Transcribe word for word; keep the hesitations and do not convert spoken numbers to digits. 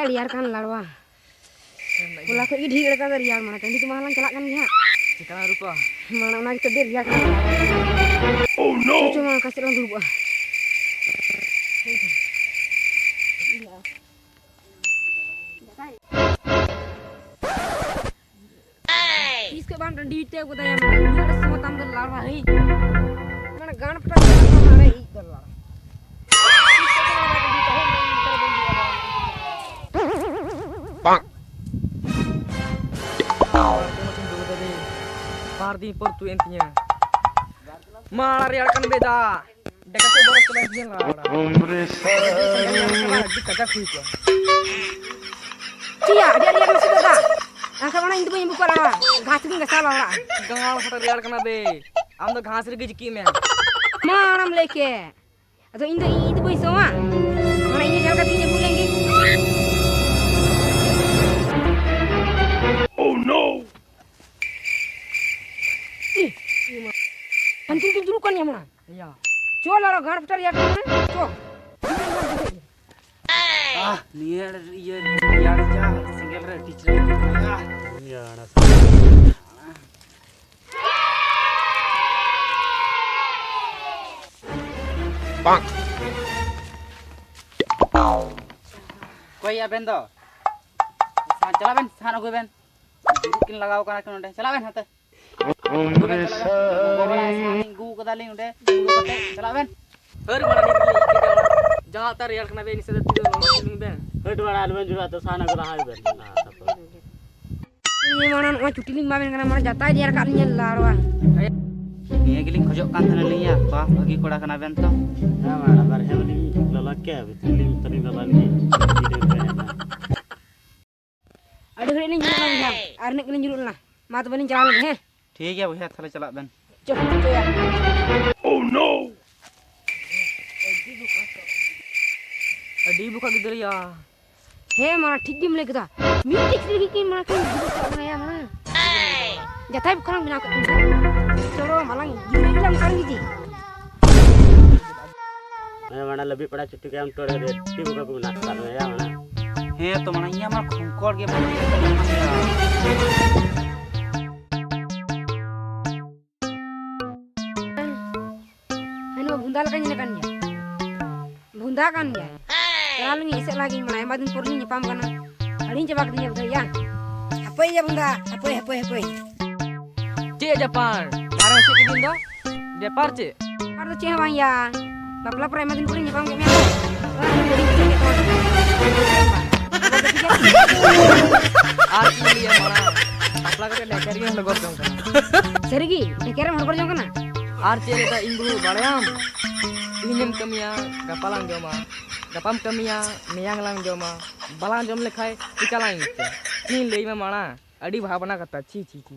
ᱨᱮᱭᱟᱲ ᱠᱟᱱ ᱞᱟᱲᱣᱟ᱾ ᱦᱚᱞᱟ ᱠᱷᱚᱡ ᱜᱮ ᱰᱷᱮᱨ ᱟᱠᱟᱱ ᱨᱮᱭᱟᱲ, ᱢᱟᱱᱮ ᱴᱟᱺᱰᱤ ᱛᱮᱢᱟ ᱦᱟᱸᱜ ᱞᱟᱝ ᱪᱟᱞᱟᱜ ᱠᱟᱱ ᱜᱮ ᱦᱟᱸᱜ᱾ ᱪᱤᱠᱟᱹ ᱨᱩᱯᱟ? ᱢᱟᱱᱮ ᱚᱱᱟ ᱜᱮᱛᱚ ᱰᱷᱮᱨ ᱨᱮᱭᱟᱲ ᱠᱟᱱᱟ᱾ ᱪᱚ ᱢᱟ ᱚᱠᱟ ᱥᱮᱫ ᱞᱟᱝ ᱫᱩᱲᱩᱵᱼᱟ᱾ ᱛᱤᱥ ᱠᱷᱚᱡ ᱵᱟᱝ ᱴᱟᱺᱰᱤ ᱛᱮ ᱠᱚ ᱫᱟᱭᱟ ᱢᱟᱱᱮ ᱩᱱᱟᱹᱜ ᱥᱚᱢᱚᱭ ᱛᱟᱢ ᱫᱚ ᱞᱟᱲᱣᱟ ᱦᱮᱸ᱾ ᱢᱟᱱᱮ ᱜᱟᱱ ᱯᱷᱟᱴᱟ ᱠᱚ ᱫᱟᱭᱟ ᱢᱟᱱᱮ ᱤᱡ ᱫᱚ ᱞᱟᱲᱣᱟ᱾ ᱵᱟᱨ ᱫᱤᱱ ᱯᱚᱨ ᱛᱩᱫ ᱮᱱ ᱛᱤᱧᱟ᱾ ᱢᱟ ᱨᱮᱭᱟᱲ ᱠᱟᱱ ᱵᱮᱫᱟ᱾ ᱰᱮᱠᱟ ᱠᱚ ᱵᱚᱨᱚ ᱠᱚ ᱵᱟᱭ ᱧᱮᱞ ᱞᱟᱲᱟ᱾ ᱟᱹᱰᱤ ᱠᱟᱡᱟᱠ ᱦᱩᱭ ᱠᱚᱜᱼᱟ᱾ ᱪᱮᱫ ᱭᱟ, ᱟᱹᱰᱤ ᱟᱹᱰᱤ ᱟᱹᱰᱤ ᱥᱤᱫᱷᱟᱹ ᱫᱟ᱾ ᱮᱱᱠᱷᱟᱱ ᱚᱱᱟ ᱤᱧ ᱫᱚ ᱵᱟᱹᱧ ᱵᱩᱠᱟ ᱞᱟᱲᱟ᱾ ᱜᱷᱟᱥ ᱜᱤᱧ ᱜᱟᱥᱟᱣ ᱞᱟᱲᱟ᱾ ᱜᱟᱸᱲ ᱯᱷᱟᱴᱟ ᱨᱮᱭᱟᱲ ᱠᱟᱱᱟ ᱵᱮ᱾ ᱟᱢ ᱫᱚ ᱜᱷᱟᱥ ᱨᱮᱜᱮ ᱡᱤᱠᱤᱜ ᱢᱮ᱾ ᱢᱟ ᱚᱱᱟᱢ ᱞᱟᱹᱭ ᱠᱮᱫ᱾ ᱟᱫᱚ ᱤᱧ ᱫᱚ ᱤᱧ ᱫᱚ ᱵᱟᱹᱧ ᱥᱚᱣᱟ᱾ ᱚᱱᱟ ᱤᱧ ᱡᱟᱦᱟᱸ ᱞᱮᱠᱟ ᱛᱮᱜᱮᱧ ᱟᱹᱜᱩ ᱞᱮᱱ ᱜᱮ᱾ Oh no! ᱤ, ᱤ ᱢᱟ᱾ ᱦᱟᱱᱛᱮ ᱨᱮᱜᱮᱧ ᱫᱩᱲᱩᱵ ᱠᱟᱱ ᱜᱮᱭᱟ ᱢᱟ᱾ ᱤᱭᱟ᱾ ᱪᱚ ᱞᱟᱲᱟ ᱜᱟᱲ ᱯᱷᱟᱴᱟ ᱨᱮᱭᱟᱲ ᱠᱟᱱᱟ᱾ ᱪᱚ᱾ ᱟᱦ, ᱱᱤᱭᱟᱹ ᱤᱭᱟᱹ ᱨᱮᱭᱟᱲ ᱡᱟ ᱥᱮᱸᱜᱮᱞ ᱨᱮ ᱟᱹᱰᱤ ᱪᱮᱦᱨᱟ ᱟᱹᱭᱠᱟᱹᱜ ᱠᱟᱱᱟ᱾ ᱟᱦ᱾ ᱤᱭᱟᱹ, ᱚᱱᱟ ᱥᱟᱶ᱾ ᱵᱟᱝ᱾ ᱚᱠᱚᱭ ᱟᱵᱮᱱ ᱫᱚ? ᱥᱟ-, ᱪᱟᱞᱟᱜ ᱵᱮᱱ, ᱥᱟᱦᱟᱱ ᱟᱹᱜᱩᱭ ᱵᱮᱱ᱾ ᱫᱩᱲᱩᱵ ᱠᱤᱱ ᱞᱟᱜᱟᱣ ᱠᱟᱱᱟ ᱠᱤᱱ ᱚᱸᱰᱮ᱾ ᱪᱟᱞᱟᱜ ᱵᱮᱱ ᱦᱟᱱᱛᱮ᱾ ᱜᱚᱜᱚ ᱦᱚᱲᱟᱜ ᱥᱟᱦᱟᱱ ᱤᱧ ᱟᱹᱜᱩ ᱠᱟᱫᱟᱞᱤᱧ ᱚᱸᱰᱮ, ᱟᱹᱜᱩ ᱠᱟᱛᱮ ᱪᱟᱞᱟᱜ ᱵᱮᱱ᱾ ᱦᱟᱹᱨ ᱢᱟᱨᱟ ᱱᱤᱛ ᱞᱤᱧ ᱤᱫᱤ ᱠᱟᱜᱼᱟ᱾ ᱡᱟᱦᱟᱸ ᱛᱟᱨ ᱨᱮᱭᱟᱲ ᱠᱟᱱᱟ ᱵᱮᱱ, ᱤᱱᱟᱹ ᱥᱟᱛᱮ ᱛᱤ ᱫᱚ ᱞᱚᱞᱚ ᱦᱚᱪᱚ ᱞᱤᱧ ᱵᱮᱱ᱾ ᱦᱟᱹᱴ ᱵᱟᱲᱟ ᱟᱞᱚᱵᱮᱱ ᱡᱩᱲᱟ, ᱛᱚ ᱥᱟᱦᱟᱱ ᱟᱹᱜᱩ ᱞᱟᱦᱟ ᱦᱩᱭ ᱵᱮᱱ᱾ ᱤᱭᱟᱹ ᱢᱟᱲᱟᱝ ᱱᱚᱜᱼᱚᱭ ᱪᱩᱴᱤ ᱞᱤᱧ ᱮᱢᱟ ᱵᱮᱱ ᱠᱟᱱᱟ, ᱢᱟᱲᱟᱝ ᱡᱟᱛᱟᱭ ᱨᱮᱭᱟᱲ ᱠᱟᱜ ᱞᱤᱧᱟ ᱞᱟᱲᱣᱟ᱾ ᱱᱤᱭᱟᱹ ᱜᱮᱞᱤᱧ ᱠᱷᱚᱡᱚᱜ ᱠᱟᱱ ᱛᱟᱦᱮᱱᱟ ᱞᱤᱧ, ᱭᱟ, ᱵᱟᱦ, ᱵᱷᱟᱹᱜᱤ ᱠᱚᱲᱟ ᱠᱟᱱᱟ ᱵᱮᱱ ᱛᱚ᱾ ᱦᱮᱸ, ᱢᱟ, ᱵᱟᱨᱦᱮ ᱢᱟᱞᱤᱧ ᱞᱚᱞᱚ ᱠᱮᱫ, ᱵᱷᱤᱛᱨᱤ ᱞᱤᱧ ᱛᱟᱹᱞᱤᱧ ᱞᱚᱞᱚ ᱞᱤᱧ᱾ ᱟᱹᱰᱤ ᱜᱷᱟᱹᱲᱤᱡ ᱞᱤᱧ ᱡᱩᱞᱩᱜ ᱞᱮᱱᱟ ᱵᱚᱭᱦᱟ, ᱟᱨ ᱤᱱᱟᱹᱜ ᱜᱮᱞᱤᱧ ᱡᱩᱞᱩᱜ ᱞᱮᱱᱟ᱾ ᱢᱟ ᱛᱚᱵᱮ ᱞᱤᱧ ᱪᱟᱞᱟᱣ ᱞᱮᱱ ᱜᱮ, ᱦᱮᱸ? ᱴᱷᱤᱠ ᱜᱮᱭᱟ ᱵᱚᱭᱦᱟ, ᱛᱟᱦᱞᱮ ᱪᱟᱞᱟᱜ ᱵᱮᱱ᱾ ᱪᱚ, ᱪᱚᱭᱟ᱾ Oh no! ᱟᱹᱰᱤ ᱵᱚᱠᱟ ᱜᱤᱫᱽᱨᱟᱹ ᱭᱟ᱾ ᱦᱮᱸ ᱢᱟ, ᱴᱷᱤᱠ ᱜᱮᱢ ᱞᱟᱹᱭ ᱠᱮᱫᱟ᱾ ᱢᱤᱫᱴᱤᱡ ᱞᱟᱹᱜᱤᱫ ᱜᱮ ᱢᱟ ᱠᱤᱱ ᱜᱤᱫᱽᱨᱟᱹ ᱠᱚ ᱮᱢᱟᱭᱟ ᱢᱟ᱾ ᱡᱟᱛᱷᱟᱭ ᱵᱚᱠᱟᱨᱟᱢ ᱵᱮᱱᱟᱣ ᱠᱮᱫ ᱛᱤᱧᱟ᱾ ᱪᱚᱞᱚ ᱢᱟᱞᱟᱝ ᱜᱤᱫᱽᱨᱟᱹ ᱜᱮᱞᱟᱝ ᱠᱟᱱ ᱜᱮ᱾ ᱦᱮᱸ ᱢᱟᱲᱟᱝ ᱞᱟᱹᱵᱤᱫ ᱯᱟᱲᱟ ᱪᱩᱴᱤ ᱠᱟᱭᱟᱢ ᱴᱚᱲᱮ ᱨᱮ ᱴᱤᱢ ᱠᱚ ᱢᱮᱱᱟᱜ ᱟᱠᱟᱫ ᱢᱮᱭᱟ ᱢᱟᱲᱟᱝ᱾ ᱦᱮᱸ ᱛᱚ, ᱢᱟᱱᱮ ᱤᱧᱟᱹᱜ ᱢᱟ ᱠᱷᱚᱝᱠᱚᱲ ᱜᱮ ᱵᱟᱝ ᱧᱟᱢ ᱠᱟᱱᱟ᱾ ᱦᱮᱸ, ᱱᱚᱣᱟ ᱵᱷᱩᱸᱫᱟ ᱞᱮᱠᱟ ᱧᱮᱞ ᱠᱟᱱ ᱜᱮᱭᱟ᱾ ᱵᱷᱩᱸᱫᱟ ᱠᱟᱱ ᱜᱮᱭᱟᱭ᱾ ᱪᱟᱞᱟᱣ ᱞᱮᱱ ᱜᱤᱧ ᱮᱥᱮᱫ ᱞᱟᱦᱟ ᱜᱤᱧ, ᱢᱟᱱᱮ ᱟᱭᱢᱟ ᱫᱤᱱ ᱯᱚᱨ ᱞᱤᱧ ᱧᱟᱯᱟᱢ ᱠᱟᱱᱟ᱾ ᱦᱤᱲᱤᱧ ᱪᱟᱵᱟ ᱠᱤᱫᱤᱧᱟ ᱵᱩᱫᱷᱟᱹᱭᱟ᱾ ᱦᱟᱯᱳᱭ ᱭᱟ ᱵᱷᱩᱸᱫᱟ, ᱦᱟᱯᱳᱭ, ᱦᱟᱯᱳᱭ, ᱦᱟᱯᱳᱭ᱾ ᱪᱮᱫ ᱡᱟᱯᱟᱨ? ᱫᱟᱨᱮ ᱦᱟᱹᱥᱩ ᱠᱤᱫᱤᱧ ᱫᱚ? ᱵᱮᱯᱟᱨ ᱪᱮᱫ? ᱵᱮᱯᱟᱨ ᱫᱚ ᱪᱮᱫ ᱦᱚᱸ ᱵᱟᱝ ᱭᱟ᱾ ᱵᱟᱯᱞᱟ ᱯᱚᱨᱮ ᱟᱭᱢᱟ ᱫᱤᱱ ᱯᱚᱨᱮᱧ ᱧᱟᱯᱟᱢ ᱠᱮᱫ ᱢᱮᱭᱟ ᱛᱚ᱾ ᱚᱱᱟ ᱠᱷᱟᱹᱛᱤᱨ ᱟᱹᱰᱤ ᱠᱩᱥᱤ ᱜᱮ ᱛᱟᱦᱮᱸ ᱠᱟᱱᱟ᱾ ᱟᱨ ᱪᱮᱫ ᱤᱧ ᱞᱟᱹᱭᱟ ᱢᱟᱲᱟᱝ? ᱵᱟᱯᱞᱟ ᱠᱟᱛᱮ ᱰᱷᱮᱠᱮᱨ ᱜᱮᱢ ᱞᱚᱜᱚᱨ ᱡᱚᱝ ᱠᱟᱱᱟ᱾ ᱥᱟᱹᱨᱤᱜᱮ? ᱰᱷᱮᱠᱮᱨᱮᱢ ᱦᱚᱲ ᱡᱚᱝ ᱠᱟᱱᱟ? ᱟᱨ ᱪᱮᱫ ᱞᱮᱠᱟ ᱤᱧ ᱵᱟᱹᱦᱩ ᱵᱟᱲᱟᱭᱟᱢ? ᱛᱤᱦᱤᱧᱮᱢ ᱠᱟᱹᱢᱤᱭᱟ, ᱜᱟᱯᱟ ᱞᱟᱝ ᱡᱚᱢᱟ᱾ ᱜᱟᱯᱟᱢ ᱠᱟᱹᱢᱤᱭᱟ, ᱢᱮᱭᱟᱝ ᱞᱟᱝ ᱡᱚᱢᱟ᱾ ᱵᱟᱞᱟᱝ ᱡᱚᱢ ᱞᱮᱠᱷᱟᱡ ᱪᱤᱠᱟ ᱞᱟᱝ ᱟᱹᱭᱠᱟᱹᱣᱟ? ᱤᱧ ᱞᱟᱹᱭ ᱢᱮ ᱢᱟᱲᱟᱝ, ᱟᱹᱰᱤ ᱵᱷᱟᱵᱽᱱᱟ ᱠᱟᱛᱷᱟ᱾ ᱪᱷᱤ, ᱪᱷᱤ, ᱪᱷᱤ᱾